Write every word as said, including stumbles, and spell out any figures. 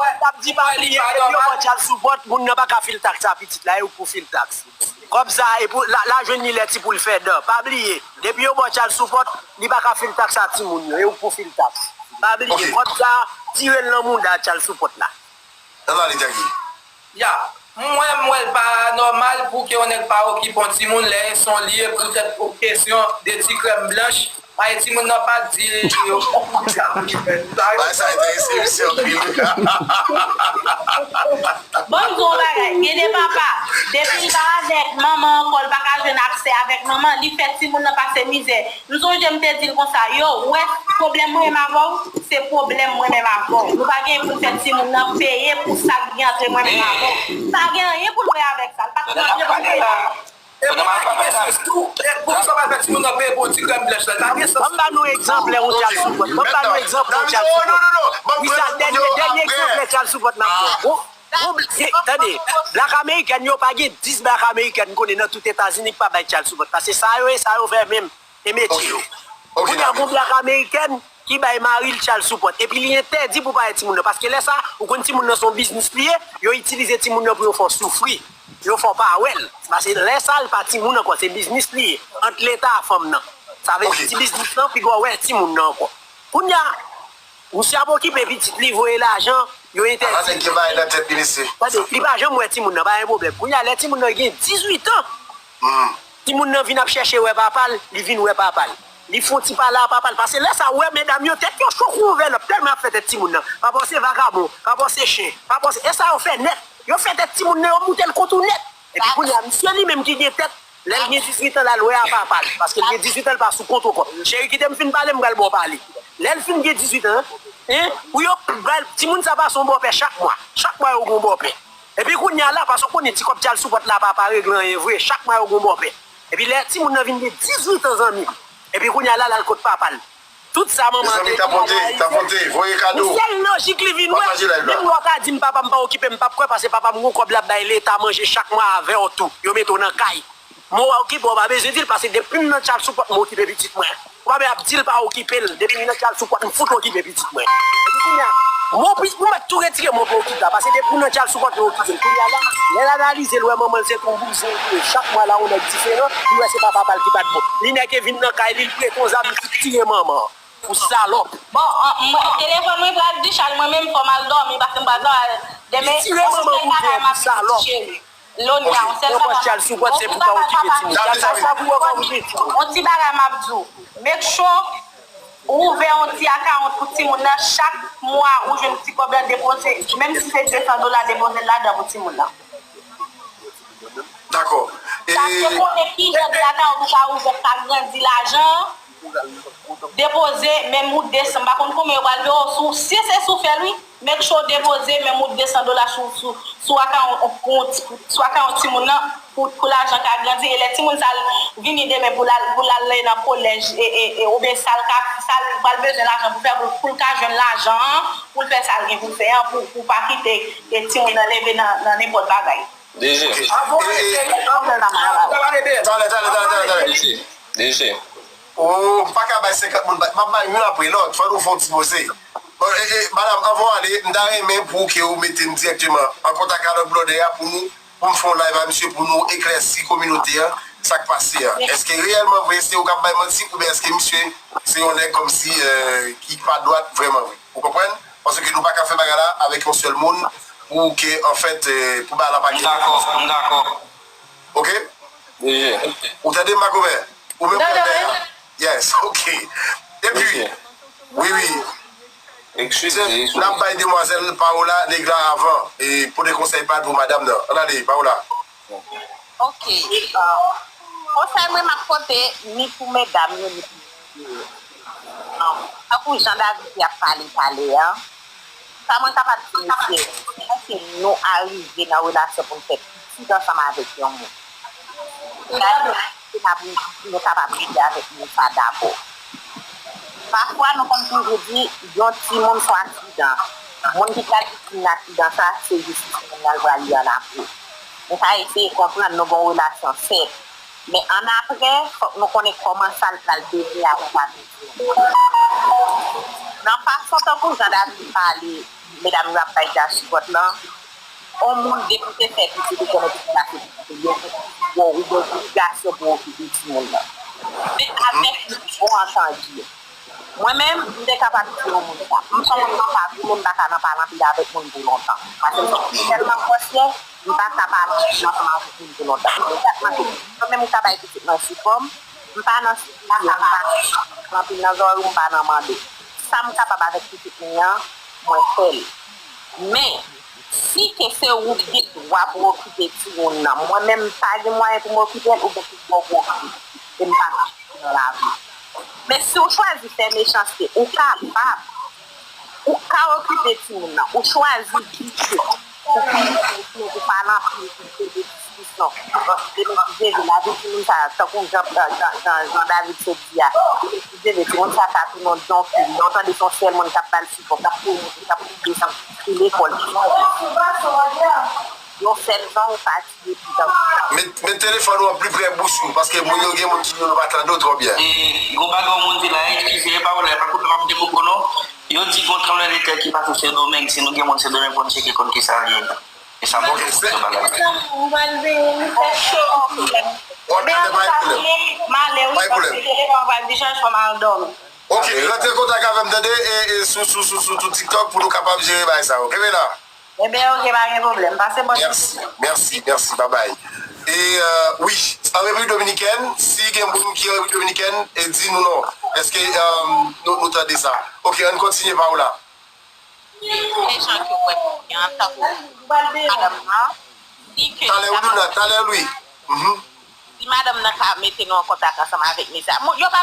T ap di pa bliye, depi yo ba w child support, moun nan pa ka fil taks a pitit la, e ou k pou fil taks. Kòb sa, e pou, la, la jwenn li lè ti pou l fè dan. Pa bliye, depi yo ba w child support, li pa ka fil taks a timoun yo, e ou k pou fil taks. Pa bliye, kòb sa, tire l nan mouda child support la. Ann ale, Jackie. Ya, mwen, m wè l pa nòmal pou ke yon nèg pa okipe yon timoun lè e se yon li ye poutèt pou kesyon de ti krèm blanch. Bay timoun nan pa di yo. Bay sa enterese misye anpil. Bon, m di w yon bagay, gen de papa, depi l pa avèk manman ankò, l pa ka jwenn aksè avèk manman, li fè timoun nan pase mizè. M sonje m te di l konsa, yo, ou wè pwoblèm mwen menm avè w, se pwoblèm mwen menm avè w. Nou pa gen pou n fè timoun nan peye pou sa k gen antre mwen menm avè w. Sa gen anyen pou l wè avèk sa. L pa t gen anyen pou l peye. E pou pa gen sans tou, e pou sa pa fè timoun nan peye pou yon ti krèm blanch la. Pa gen sans. Ban m ba nou egzanp lè yon child support. Ban m ba nou egzanp yon child support. Wi, sa dènye, dènye egzanp lè child support n ap pran. Bon, bon, tande, blak amerikèn yo pa gen dis blak amerikèn m konnen nan tout Etazini k pa bay child support. Paske sa yo ye, sa yo fè menm. E metye yo. Kounye a, gon blak amerikèn ki bay mari l child support. Epi li entèdi pou pale timoun nan. Paske lè sa, ou konn timoun nan se yon biznis li ye, yo itilize timoun nan pou yo fè w soufri. Yo fè w pa wè l. Paske lè sa, l pa timoun ankò, se biznis li ye. Ant leta a fanm nan. Sa vle di ti biznis lan, piga w wè timoun nan ankò. Kounye a, misye ap okipe pitit li, voye lajan, yo entèdi. Ala nèg gen bagay nan tèt li, mesye. Tande, li pa janm wè timoun nan, pa gen pwoblèm. Kounye a, lè timoun nan gen dizuit an, timoun nan vin ap chèche wè papa l, li vin wè papa l. Li fè yon ti pale a papa l. Paske lè sa, ou wè medam yo, tèt yo cho kou anvèlòp, tèlman y ap fè tèt timoun nan. Papa w se vagabon, papa w se chen, papa w se, e sa yo fè nèt. Yo fè tèt timoun nan, yo moute l kont ou nèt. Epi kounye a, misye li menm ki gen tèt, lè l gen dizuit an, l al wè a papa l. Paske l gen dizuit an, l pa sou kont ankò. Cheri, kite m fin pale, m pral ba w pale. Lè l fin gen dizuit an, en, pou yo, timoun sa pase yon bòpè chak mwa. Chak mwa, yo gen yon bòpè. Epi kounye a la, paske w konnen ti kòb child support la pa, pa regle anyen vre. Chak mwa, yo gen yon bòpè. Epi lè timoun nan vin gen dizuit an, zanmi m, epi kounye a la, l al kot papa l. Tout sa manman an te di, tapote, tapote, voye kado. Sèl lojik li vin wè, menm lè w ta di m papa m pa okipe m, m p ap kwè, paske papa m gon kòb l ap bay leta manje chak mwa avè w tou. Yo mete w nan kay. Mwen w okipe, w pa bezwen di l, paske depi m nan child support, m okipe pitit mwen. Ou pa menm ap di l pa okipe l, depi m nan child support, m fout okipe pitit mwen. Epi kounye a, mwen ou mèt tou retire mwen pou okipe la, paske depi m nan child support, m okipe l. Kounye a la, lè l analize, l wè manman l se tou bouzen li ye. Chak mwa la, yon nèg diferan, li wè se pa papa l ki pa t bon. Li nèk e vin nan kay li, l prete yon zam, li tire manman an. Pou salòp. Bon, an, mwen, telefòn mwen pral dichaj, mwen menm fò m al dòmi, paske m pral travay demen. Li tire manman pou vye, pou salòp. Lonya, yon sèl sa m ap di w. Yon ti bagay m ap di w. Make sure ou ouvè yon ti akawont pou timoun nan. Chak mwa ou jwenn ti kòb la, depoze, menm si se de san dola, depoze l ladan pou timoun nan. Dakò. Paske konnen kijan de akawont ou ka ouvè k ka grandi lajan an. Depoze menm ou de san, m pa konn konbyen yo pral peye w, si se si w fè l wi, make sure w depoze menm ou de san dola sou, sou, sou akawont, sou akawont timoun nan pou, pou lajan ka grandi. E lè timoun sa l vini demen pou l al, pou l al nan kolèj, e, e, e, oubyen sa l ka, sa l pral bezwen lajan pou fè, pou, pou l ka jwenn lajan an, pou l fè sa l gen pou l fè an, pou, pou pa kite, e, timoun nan leve nan, nan nenpòt bagay. D G. Talè, talè, talè, talè, talè. D G. Oh, m pa ka bay senkant moun, m ap bay youn apre lòt, fò nou fè yon ti poze. Bon, e, e, madanm, anvan w ale, m ta renmen pou ke ou mete m dirèkteman an kontak a lòt blòdè a pou nou, pou m fè yon live a misye, pou nou eklèsi kominote a, sa k pase a. Èske reyèlman vre, se ou k ap bay manti, oubyen èske misye se yon nèg kòmsi, euh, ki pa dwat vrèman vre? Ou konprann? Paske nou pa ka fè bagay la avèk yon sèl moun pou ke, anfèt, eh, pou bagay la pa gen. M dakò, m dakò. Oke? Ou tande m, Makomè? Ou menm, Makomè? Yes, oke. Epi, wi, wi. Eskize, n ap bay demwazèl Paola, nèg la avan, e pote konsèy pa l pou madanm nan. Ann ale, Paola. Oke. Ah, konsèy mwen m ap pote ni pou medam yo, ni pou mesye yo. Ah, tankou jan David te ap pale talè a, sa mwen kapab di mesye, lè ke nou arive nan relasyon pou n fè pitit ansanm avèk yon moun, se la nou, se la pou nou kapab rete avèk moun sa dabò. Pafwa, nou konn toujou di, yon timoun se yon aksidan. Moun ki pral viktim nan aksidan sa, se jistis kriminèl pral li an apre. Nou ka eseye konprann nou gen yon relasyon sè. Men an apre, fòk nou konnen kòman sa l pral devni avèk avni nou. Nan fason tankou jan David pale, medam yo ap bay dja sipòt lan. On moun depi w te fè pitit ou konnen pitit la se pitit ou, yo gen gwo obligasyon pou okipe timoun nan. Men avèk bon antandi. Mwen menm, m te kapab di yon moun sa. M se yon moun nan pa goumen, m pa ka nan pale anpil avèk moun pou lontan. Paske m se yon moun tèlman kòsyè, m pa ka pale anpil ansanm avèk moun pou lontan. Mwen menm, m ka bay pitit mwen sipò m, m pa nan sipli yo, m pa nan anpil nan zòrèy ou, m pa nan mande. Sa m kapab avèk pitit mwen an, mwen fè l. Men, si ke se ou ki gen dwa pou okipe timoun nan, mwen menm m pa gen mwayen pou m okipe l, ou gen tout bon pou okipe l. E m pa ka nan lavi. Men si w chwazi fè mechanste, ou kapab. Ou ka okipe timoun nan. Ou chwazi di ke ou pa nan pil de diskisyon. Depi Jezi, lavi timoun sa, tankou jan, jan, jan, jan David sot di a. Depi Jezi, timoun sa ka tounen yon donki. Lè w tande se yon sèl moun k ap ba l sipò, k ap kouri, k ap kouri desann, ki lekòl. Yon sèl zong pati depi tankou. Met, met telefòn ou an pli pre bouch ou, paske moun yo gen moun ki yo pa tande w twò byen. E, gon bagay yon moun di la, eskize, e pa wè la, e pa koute m ap dekoupe w non. Yo di gon tranblemanntè ki pase Sendomeng, si nou gen moun Sendomeng pou n tcheke konn kisa l ye. E sa bon, se bagay. Ou pral vini, li fè cho. W ap gade, pa gen pwoblèm. M ale, wi, paske telefòn pral dichaj, fò m al dòmi. Ok, rantre kontak avè m, tande, e, e sou, sou, sou, sou, sou TikTok pou nou kapab jere bagay sa yo. Kenbe la. Ebyen, ok, pa gen pwoblèm. Pase bò. Mèsi, mèsi, mèsi, babay. E, euh, wi, an Repiblik Dominikèn, si gen moun ki an Repiblik Dominikèn, e di nou non. Èske, euh, nou, nou tande sa? Ok, ann kontinye pa w la. Gen jan ke w wè moun an tankou madanm nan, di ke talè, Wiluna, talè, wi. Mhm. Si madanm nan ka mete nou an kontak ansanm avèk mesye a, moun, yo pa